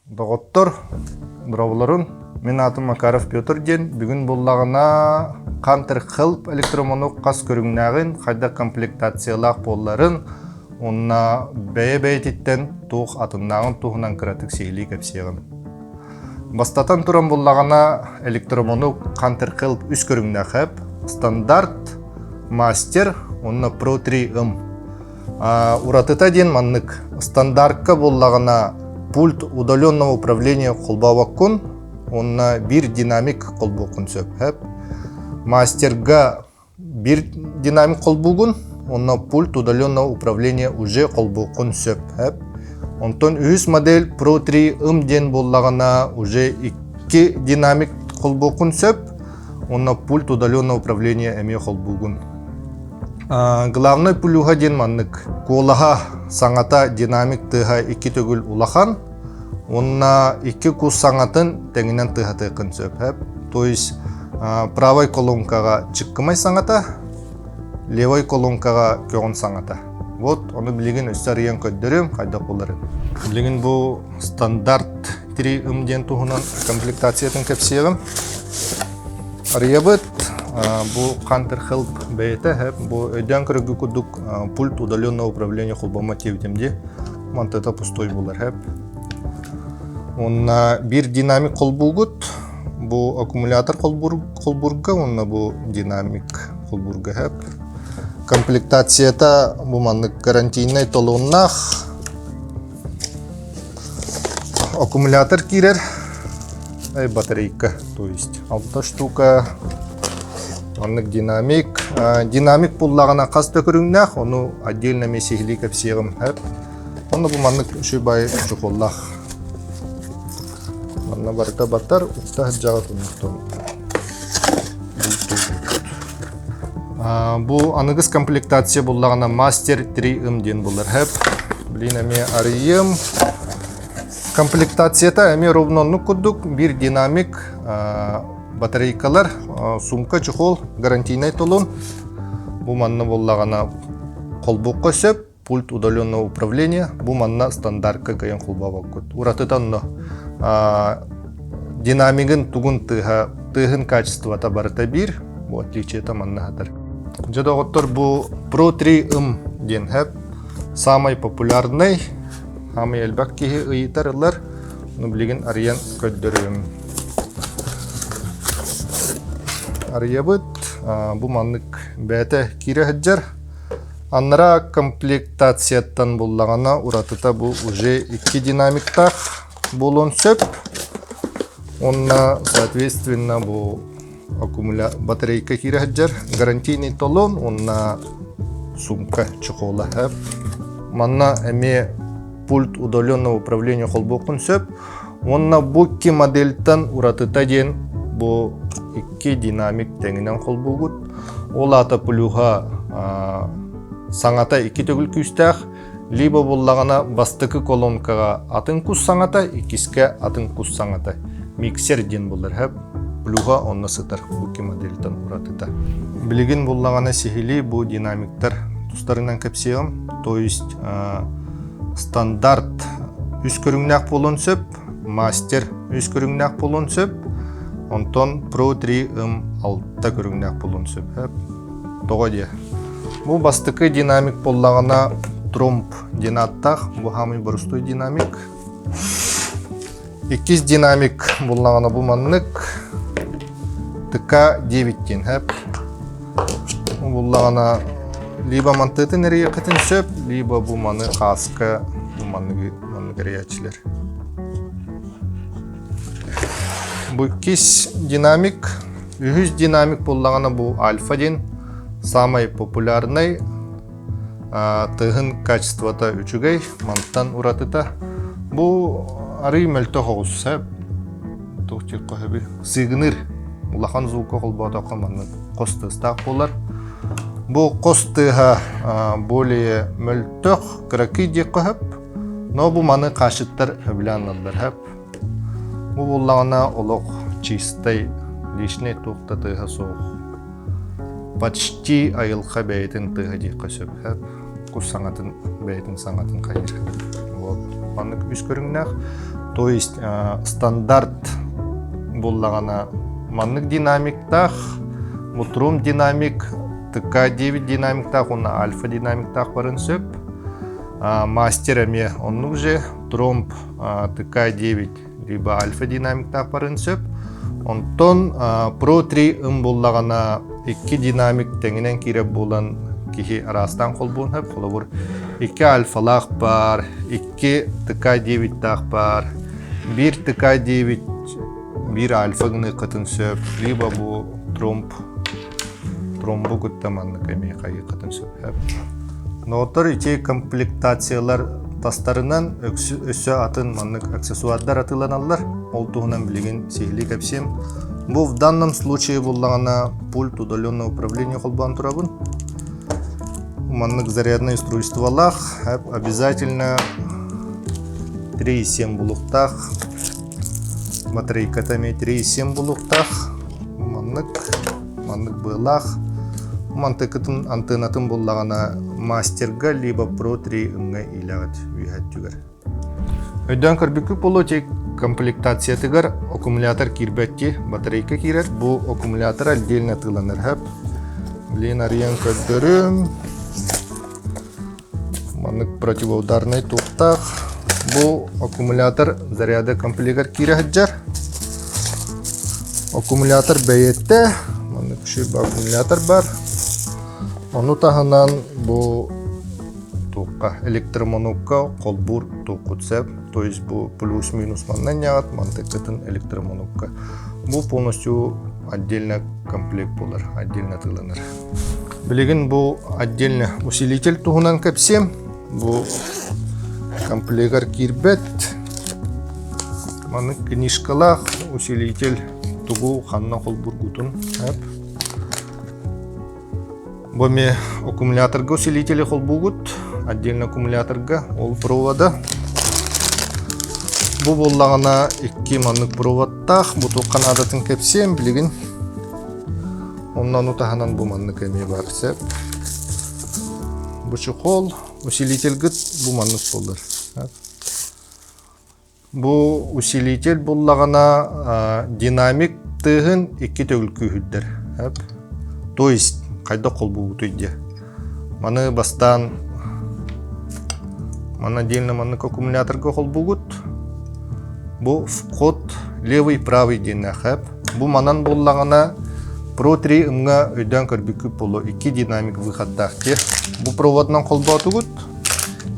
Доҕоттор, бравларым, мин аатым Макаров Петр диэн. Бүгүн буллаҕына Hunter Help электромонук хас көрүҥнээҕин, хайдах комплектациялаах буолларын, уонна бэйэ-бэйэтиттэн туох атыннааҕын туһунан кыратык сиһилии кэпсиэҕим. Бастатан туран буллаҕына электромонук Hunter Help үс көрүҥнээх эп. Стандарт, Мастер уонна Pro 3 ым. Уратыта диэн маннык. Стандартка буоллаҕына пульт удаленного управления холбообоккун уонна биир динамик холбуоххун сөп. Мастерга биир динамик холбуугун уонна пульт удаленного управления уже холбуоххун сөп. Онтон үһүс модель Pro 3 ым диэн буоллаҕына уже икки динамик холбуоххун сөп уонна пульт удаленного управления эмиэ холбуугун. Главнай плюһа диэн маннык. Куолаһа, саҥата, динамик тыаһа икки төгүл улахан уонна икки кус саҥатын тэҥинэн тыаһатыаххын сөп. То есть правай колонкаҕа чыккымай саҥата, левай колонкаҕа көҕүн саҥата. Вот ону билигин өссө арыйан көрдөрүм хайдах буоларын. Билигин бу стандарт 3 ым диэн туһунан комплектациятын кэпсиэҕим. Арыйабыт. Бу Hunter Help бэйэтэ бу өйдөөн көрөргө курдук пульт удаленного управления холбоммот диэбитим дии. Мантыта пустой булар хэп. Уонна биир динамик холбуугут. Бу аккумулятор холбуурга уонна бу динамик холбуурга хэп. Комплектацията бу маннык гарантийнай толуоннаах. Аккумулятор киирэр. Батарейка, то есть алта штука. Маннык динамик. Динамик буллаҕына хас да көрүҥнээх, ону отдельно эмиэ сиһилии кэпсиэҕим. Онно бу маннык үчүгэй чохоллаах. Манна барыта батар, укта сылдьаҕыт оннуктан. Бу аныгыс комплектация буллаҕына Мастер 3 ым диэн булар. Блин, эмиэ арыйым. Комплектацията эмиэ ровно оннук курдук биир динамик батарейкалар, сумка, чехол, гарантийнай толун. Бу манна буоллаҕына холбукка сөп, пульт удаленного управления. Бу манна стандартка кыайан холбообоккут. Уратыта онно динамигын тугун тыаһа, тыаһын качествота барыта биир. Бу отличиета манна хатар. Дьэ доҕоттор бу Pro 3 ым диэн хэп самый популярный Хаамый элбэх киһи ыйытар ылар, ну билигин арыйан көрдөрүөм. Арыйабыт, бу маннык бэйэтэ киирэ сылдьар. Аннараа комплектацияттан буллаҕына уратыта бу уже икки динамиктаах буолуон сөп. Уонна соответственно бу аккумуля батарейка киирэ сылдьар гарантийный талон уонна сумка чехола манна эмиэ пульт удаленного управления холбуоххун сөп уонна бу икки модельтан уратыта диэн бу икки динамик тэҥинэн холбуугут ол аата плюһа саҥата икки төгүл күүстээх Либо буллаҕына бастакы колонкаҕа атын кус саҥата, иккискэ атын кус саҥата. Миксер диэн булар һэп. Плюһа онно сытар бу модельтан уратыта. Билигин буллаҕына сиһилии бу динамиктар тустарынан кэпсиэҕим. То есть стандарт үс көрүҥнээх буолуон сөп, мастер үс көрүҥнээх буолуон сөп, онтон Pro 3 ым алта көрүҥнээх буолуон сөп. Тоҕо диэ? Бу бастакы динамик буоллаҕына тромб диэн ааттаах, бу хаамый боростуой динамик. Иккис динамик буллаҕына бу маннык ТК-9 диэн хэп. Бу буллаҕына либо мантыытын эрийэххитин сөп, либо бу маны хааска бу манныгы маннык эрийээччилэр. Бу иккис динамик Үһүс динамик буоллаҕына бу альфа диэн самай популярнай тыһын качествота үчүгэй, мантан уратыта. Бу арый мөлтөх оҕус туох диэххэ сөбүй сыыгыныыр улахан звука холбоотоххо маннык хос тыастаах буолар. Бу хос тыаһа более мөлтөх, кыракый диэххэ сөп, но бу маны хаачыттар сөбүлээн ылаллар сөп. Бу буоллаҕына олох чистай, личный туох да тыаһа суох. Почти айылҕа бэйэтин тыаһа диэххэ сөп. Кус саҥатын бэйэтин саҥатын хайыыр. Вот. Маннык үс көрүҥнээх. То есть стандарт буллаҕына маннык динамиктаах, Мутрум динамик, ТК-9 динамиктаах уонна Альфа динамиктаах барын сөп. Мастер эмиэ оннук же Тромб ТК-9 либо Альфа динамиктаах барын сөп. Онтон Pro 3 ым буллаҕына икки динамик тэҥинэн киирэр буолан киһи араастаан холбуон сөп. Холобур, икки альфалаах баар, икки ТК-9-таах баар, биир ТК-9 биир альфа гыныаххытын сөп, либо бу тромб тромбу кытта маннык эмиэ хайыаххытын сөп. Ноутар ити комплектациялар тастарынан өссө атын маннык аксессуардар атыыланаллар. Ол туһунан билигин сиһилии кэпсиэм. Бу в данном случае буллаҕына пульт удаленного управления холбоон турабын. Маннык зарядное устройстволаах обязательно 3,7 булуктаах батарейката эмиэ 3,7 булуктаах маннык маннык быалаах мантыкытын антеннатын буллаҕына мастерга либо Pro 3 ымҥа иилэҕит үөһэттүгэр. Өйдөөн көрбүккүт буолуо комплектациятыгар аккумулятор киирбэкки батарейка киирэр. Бу аккумулятор отдельно атыыланар хөп. Блин арыйан көрдөрүм. Маннык противоударнай туохтаах. Бу аккумулятор заряда комплегар киирэ сылдьар. Аккумулятор бэйэтэ, маннык үчүгэй аккумулятор бар. Ону таһынан бу туохха электромонукка холбуур туоххут сөп. То есть бу плюс-минус манна ньаҕат, мантыккытын электромонукка. Бу полностью отдельно комплект буолар, отдельно атыыланар. Билигин бу отдельно усилитель туһунан кэпсиэм. Бу комплегар киирбэт. Маннык книжкалаах усилитель тугу ханна холбургутун. Бу эмиэ аккумуляторга усилители холбуугут. Отдельно аккумуляторга ол провода. Бу буоллаҕына икки маннык проводтаах. Бу туохха наадатын кэпсиэм билигин. Онно ону таһынан бу маннык эмиэ баар сөп. Бу чехол, усилительгыт бу маннык буолар. Бу усилитель буллаҕына динамик тыаһын икки төгүл күүһүрдэр. То есть хайдах холбуубутуй диye. Маны бастаан манна отдельно маннык аккумуляторга холбуугут. Бу вход левый правый диэннээх Бу манан буоллаҕына Pro 3 ымҥа өйдөөн көрбүккүт буолуо икки динамик выходтаах диye. Бу проводынан холбоотугут,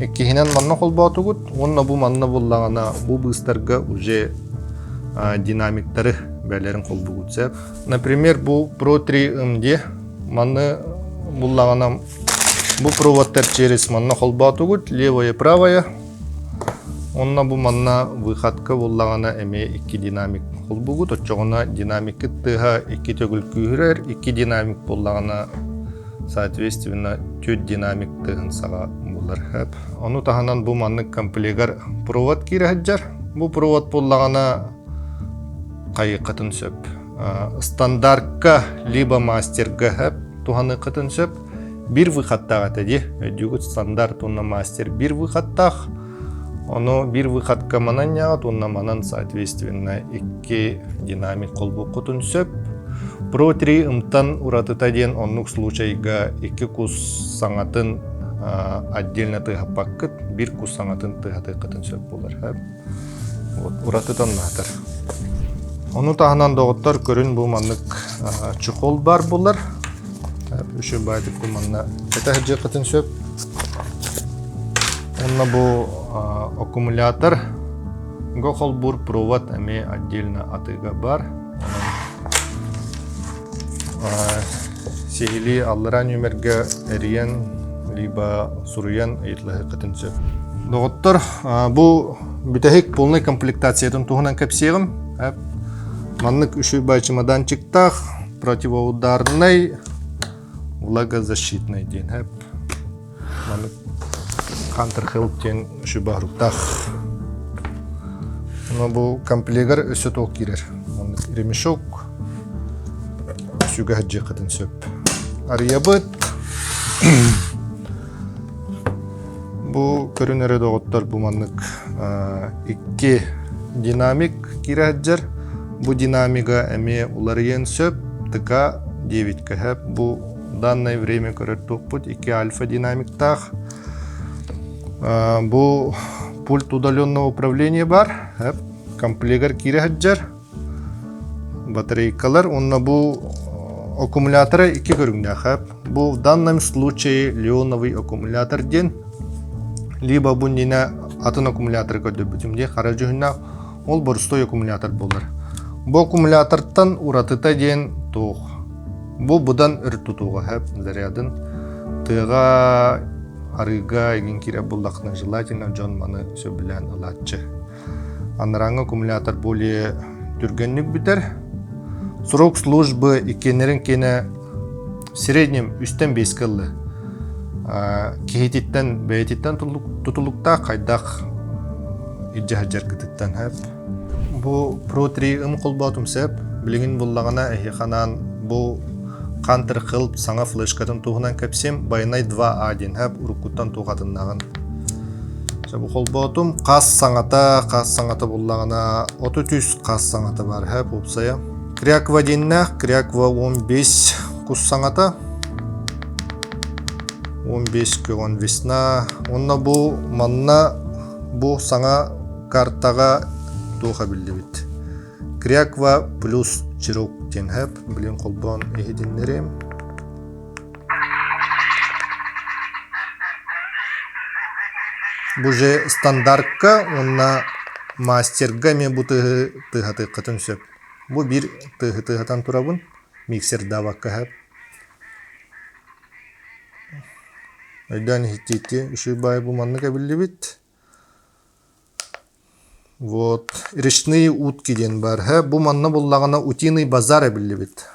иккиһинэн манна холбоотугут уонна бу манна буоллаҕына бу быыстарга уже динамиктары бэлэрин холбугут сөп. Например, бу Pro 3 ым диye манны буллаҕына бу проводтар через манна холбоотугут левое правое Онно бу манна выходка буллаҕына эмиэ икки динамик холбуугут, оччоҕуна динамиккыт тыаһа икки төгүл күүһүрэр, икки динамик буоллаҕына соответственно түөрт динамик тыаһын саҕа булар. Ону таһынан бу маннык комплегар провод киирэ сылдьар. Бу провод буоллаҕына хайыаххытын сөп. Стандартка либо мастерга туһаныаххытын сөп. Биир выходтаах этэ дии. Өйдүүгүт стандарт уонна мастер биир выходтаах. Ону биир выходка манан ньаҕат уонна манан соответственно икки динамик холбуоххутун сөп. Pro 3 ымтан уратыта диэн оннук случайга икки кус саҥатын отдельно тыаһаппаккыт, биир кус саҥатын тыаһатыаххытын сөп буолар. Вот, уратытан наатар. Ону таһынан доҕоттор көрүн бу маннык чехол бар булар. Үчү баайтык бу манна кэтэ сылдьыаххытын сөп. Онно бу аккумулятор го холбуур провод эмиэ отдельно атыыга бар. Сиһилии аллараа нүөмэргэ эрийэн, либо суруйан ыйыталаһыаххытын сөп. Доҕоттор, бу бүтэһик полнай комплектациятын туһунан кэпсиэҕим. Маннык үчүгэй чемоданчиктаах, противоударнай, влагозащитный диэн. Маннык Hunter Help диэн үчүгэй баһыруктаах. Бу комплегар өссө туох киирэр. Маннык ремешок, сүгэ сылдьыаххытын сөп. Арыйабыт. Бу көрүн эрэ доҕоттор бу маннык икки динамик киирэ сылдьар. Бу динамига эмиэ уларыйыан сөп. ТК 9 КХ бу данное время көрөр туохпут 2 альфа динамиктаах. Бу пульт удаленного управления бар. Комплегар киирэ сылдьар. Батарейкалар уонна бу аккумулятора икки көрүҥнээх. Бу в данном случае леоновый аккумулятор диэн либо бу иннинэ атын аккумуляторы көрдөрбүтүм дии хара дьүһүннээх ол борустой аккумулятор буолар. Бу аккумулятортан уратыта диэн туох? Бу быдан өр тутууга сөп зарядын тыаҕа арыыга игин киирэр буллахына желательно дьон маны сөбүлээн ылааччы. Анарааҥҥы аккумулятор более түргэнник бүтэр. Срок службы иккиэннэрин киэнэ в среднем үстэн биэскэ ылла. Киһититтэн бэйэтиттэн тутулуктаах хайдах илдьэ сылдьаргытыттан сөп. Бу Pro 3 ым холбоотум сөп. Билигин буллаҕына эһиэхэ анаан бу Hunter Help саҥа флешкатын туһунан кэпсиэм. Байанай 2А диэн сөп уруккуттан туох атыннааҕын. Бу холбоотум. Хас саҥата, хас саҥата буллаҕына 33 хас саҥата бар сөп уопсайа. Кряква диэннээх, Кряква 15 кус саҥата. 15 көҕөн весна. Онно бу манна бу саҥа картаҕа туох эбиллибит. Кряква плюс чирок диэн хэп. Билин холбоон иһитиннэриэм. Бу же стандартка уонна мастерга эмиэ бу тыаһы тыаһатыаххытын сөп. Бу биир тыаһы тыаһатан турабын, миксердаабакка сөп. Өйдөөн иһиттиитти үчүгэй баайы бу маннык эбиллибит. Вот речные утки диэн баар. Һэ, бу манна буллаҕына утиный базар эбиллибит.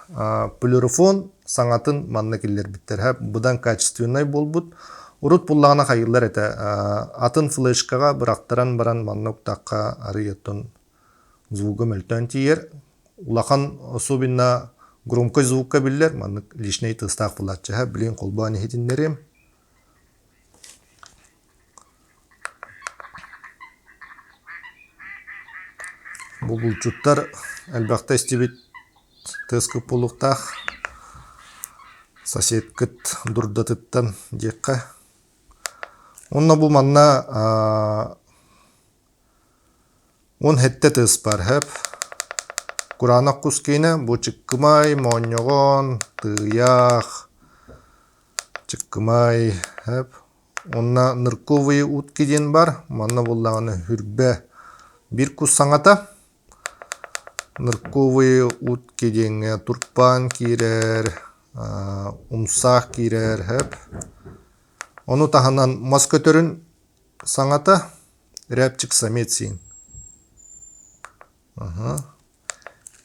Полирофон саҥатын манна киллэрбиттэр. Һэ, быдан качественнай буолбут. Урут буллаҕына хайыыллар этэ. Атын флешкаҕа бырахтаран баран манна уктахха арый оттон звуга мөлтөөн тиийэр. Улахан особенно громкай звукка биллэр, маннык личнэй тыастаах булааччы. Һэ, билигин холбоон иһитиннэриэм. Бу булчуттар элбэхтэ истибит тыаскыт буолуохтаах соседкыт дурдатыттан диэххэ. Уонна бу манна 17 тыас баар сөп. Кураанах кус киинэ бу чыккымай, моонньоҕон, тыйаах, чыккымай сөп. Онно нырковые утки диэн бар. Манна буоллаҕына хүрбэ биир кус саҥата. Нырковые утки диэҥҥэ турпаан киирэр, умсаах киирэр сөп. Ону таһынан мас көтөрүн саҥата рябчик самец сиин.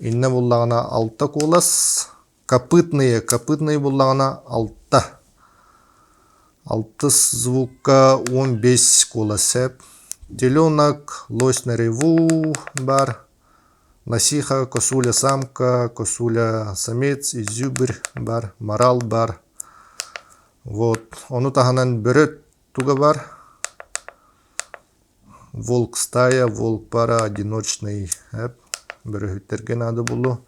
Иннэ буллаҕына алта куолас Копытные, копытные буллаҕына алта. Алтыс звукка 15 куолас сөп. Теленок, лось на реву бар. Лосиха, косуля самка, косуля самец, изюбрь бар, марал бар. Вот. Ону таһынан бөрө туга бар. Волк стая, волк пара, одиночный эп бөрөһүттэргэ наада буолуо.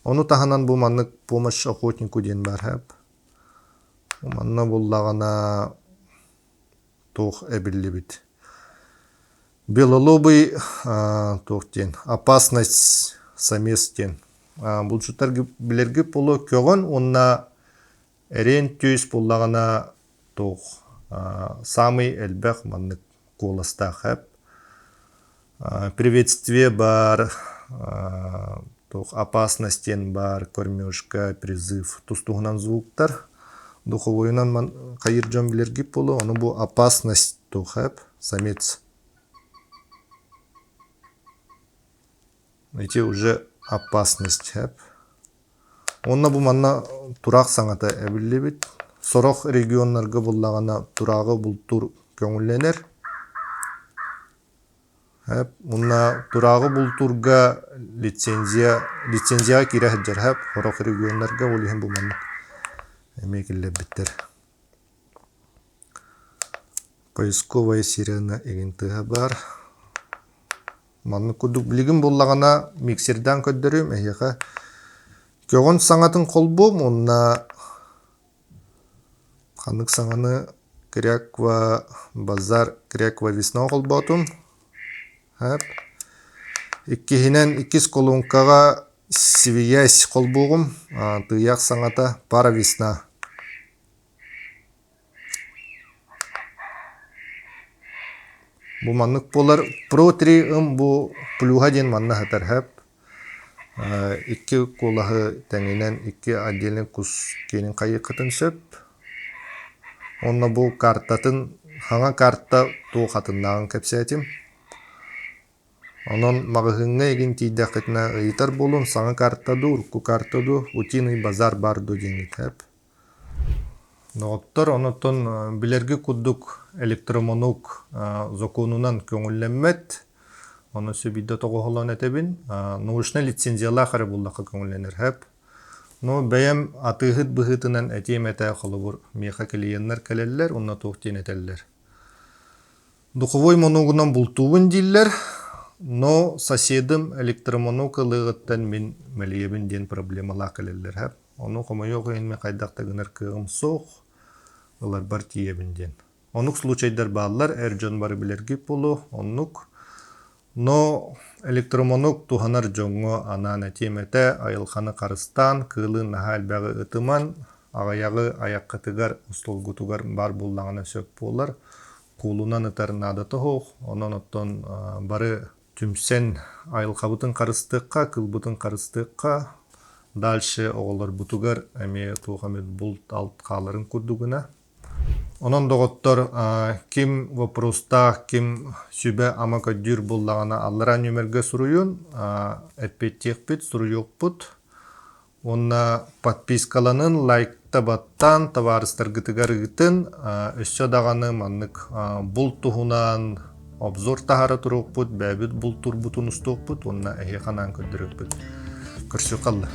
Ону таһынан бу маннык помощь охотнику диэн баар эп. Манна буллаҕына туох эбиллибит. Белолобый туох диэн опасность самец диэн. Булчуттар билэргит буолуо көҕөн уонна эриэн түс буллаҕына туох саамай элбэх маннык куоластаах эп. Приветствие баар, туох опасность диэн баар, кормежка, призыв тус-туһунан звуктар. Духовойунан хайыр дьон билэргит буолуо, ону бу опасность туох эп, самец. Ити уже опасность эп. Уонна бу манна тураах саҥата эбиллибит. Сорох регионнарга буллаҕына турааҕы бултуур көҥүллэнэр. Уонна турааҕы бултуурга лицензия лицензияҕа киирэ сылдьар сөп. Сорох регионнарга ол иһин бу маннык эмиэ киллэрбиттэр. Поисковая сирена игин тыаһа баар. Маннык курдук билигин буллаҕына миксердаан көрдөрүм эһиэхэ. Көҕөн саҥатын холбуом уонна ханнык саҥаны Кряква базар Кряква весна холбоотум. Һап. Иккиһинэн иккис колонкаҕа свиясь холбуоҕум. Тыйаах саҥата пара весна. Бу маннык буолар Pro 3 ым бу плюһа диэн манна сытар һап. Икки куолаһы тэҥинэн икки отдельный кус киэнин хайыаххытын сөп. Уонна бу картатын хаҥа карта туох атыннааҕын кэпсээтим. Онон маҕаһыыҥҥа игин тиийдэххитинэ ыйытар буолун саҥа карта дуу, урукку карта дуу, утиный базар баар дуу диэҥҥит һэп. Доҕоттор, онтон билэрги курдук электромонук сокуонунан көҥүллэммэт. Ону сөбүйдэ тоҕоһолоон этэбин. Научнай лицензиялаах эрэ буллахха көҥүллэнэр һэп. Ну, бэйэм атыыһыт быһыытынан этиэм этэ, холобур, миэхэ клиеннэр кэлэллэр уонна туох диэн этэллэр. Духовой моногунан бултуубун дииллэр, но соседым электромонок ылыаҕыттан мин мэлийэбин диэн проблемалаах кэлэллэр һэп. Ону хомойуох иһин мин хайдах да гынар кыаҕым суох, ыларбар тиийэбин диэн. Оннук случайдар бааллар, эр дьон бары билэргит буолуо, оннук. Но электромонок туһанар дьоҥҥо анаан этиэм этэ, айылҕаны харыстаан, кыылы наһаа элбэҕи ытыман, аҕыйаҕы айаххытыгар, остуолгутугар баар буоллаҕына сөп буолар. Куулунан ытар наадата суох, онон оттон бары түмсэн айылҕабытын харыстыахха, кылбытын харыстыахха, дальше оҕолорбутугар эмиэ туох эмит булт-алт хааларын курдугуна. Онон, доҕоттор, ким вопростаах, ким сүбэ-ама көрдүүр буоллаҕына аллараа нүөмэргэ суруйун, эппиэттиэхпит, суруйуохпут. Уонна подпискаланын, лайкта баттаан, табаарыстаргытыгар ыытын, өссө даҕаны маннык булт туһунан обзор таһаара туруохпут, бэйэбит бултуурбутун устуохпут уонна эһиэхэ анаан көрдөрүөхпүт. Көрсүөххэ алла.